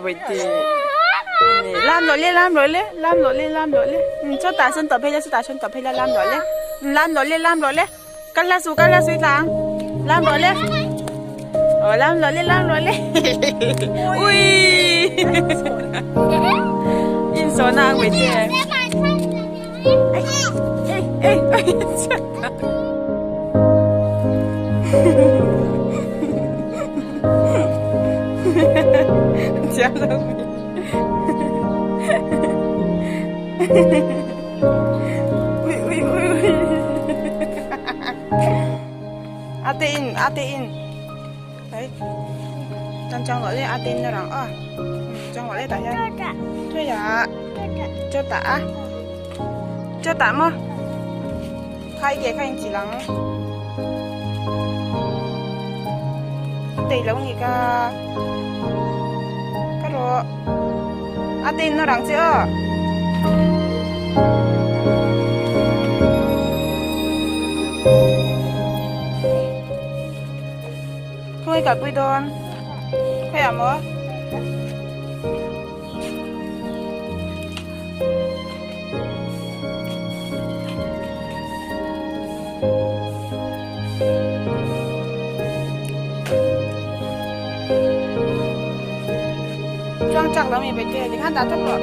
Bawihte Lam rawh le lam rawh le lam rawh le lam rawh le chutah sawn tawh phei la chutah sawn tawh phei la lam rawh le lam rawh le lam rawh le kal la suh kal la suh i tla ang lam rawh le aw lam rawh le lam rawh le ui insawn a ang Bawihte A te in a te in đấy trong trong gọi lên a tên nó rằng ơ trong gọi lên tại hian thôi à cho tả cho tả mà khai kìa khai chỉ lắng tây lâu nhỉ ca cái đó a tên nó rằng chưa Khawi kalpui dawn khawiah maw? Chuang chak lo mi Bawihte tikhan dah tawp rawh.